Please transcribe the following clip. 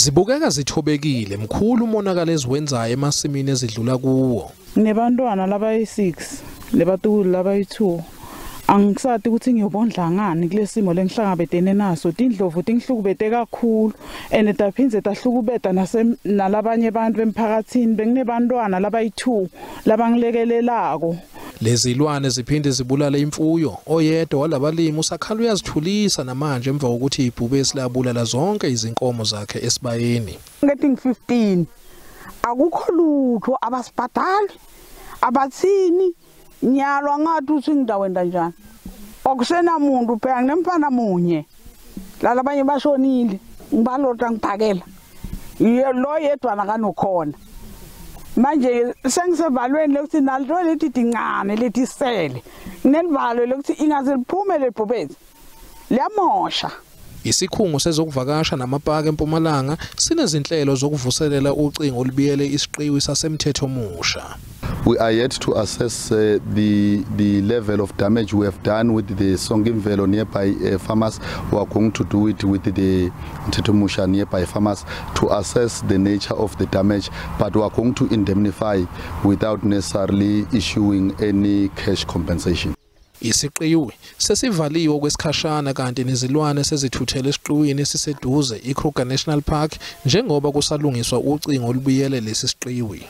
Zibukeka zithobekile, mkhulu umonakalo eziwenzayo emasimini ezidlula kuwo. Nginebantwana labayi-6 nebatukulu labayi-2. Angisati ukuthi ngiyobondla ngani kule simo lengihlangabetene naso. Tindlovu tingihlukubete kakhulu and taphindze tahlukubeta nalabanye abantu emphakathini. Benginebantwana labayi-2 labangilekelelako. Lezi zilwane ziphinde zibulale imfuyo. Oyedwa walabalimi usakhala uyazithulisa namanje emva kokuthi ibhubesi labulala zonke izinkomo zakhe esibayeni. Ngethi ngi-15, akukho lutho, abasibhadali, abathini. Nyalo angathi uthi ngidawenda njani, okusenamuntu phela. Nginemfana munye, lalabanye bashonile. Ngibalota ngiphakela lo yedwana kanokhona. Manje sengisevalweni lokuthi nalo leti tincane letisele, nginelivalo lokuthi ingaze liphume lebhubesi, liyamosha. Isikhungo sezokuvakasha namapaki eMpumalanga sinezinhlelo zokuvuselela ucingo olubiyele isiqiwi saseMthethomusha. We are yet to assess the level of damage we have done with the Songimvelo nearby farmers. We are going to do it with the Mthethomusha nearby farmers to assess the nature of the damage, but we are going to indemnify without necessarily issuing any cash compensation. Isiqiwi sesivaliwe okwesikhashana kanti nezilwane sezithuthele esiqiwini esiseduze iKruger National Park njengoba kusalungiswa ucingo olubiyele lesi siqiwi.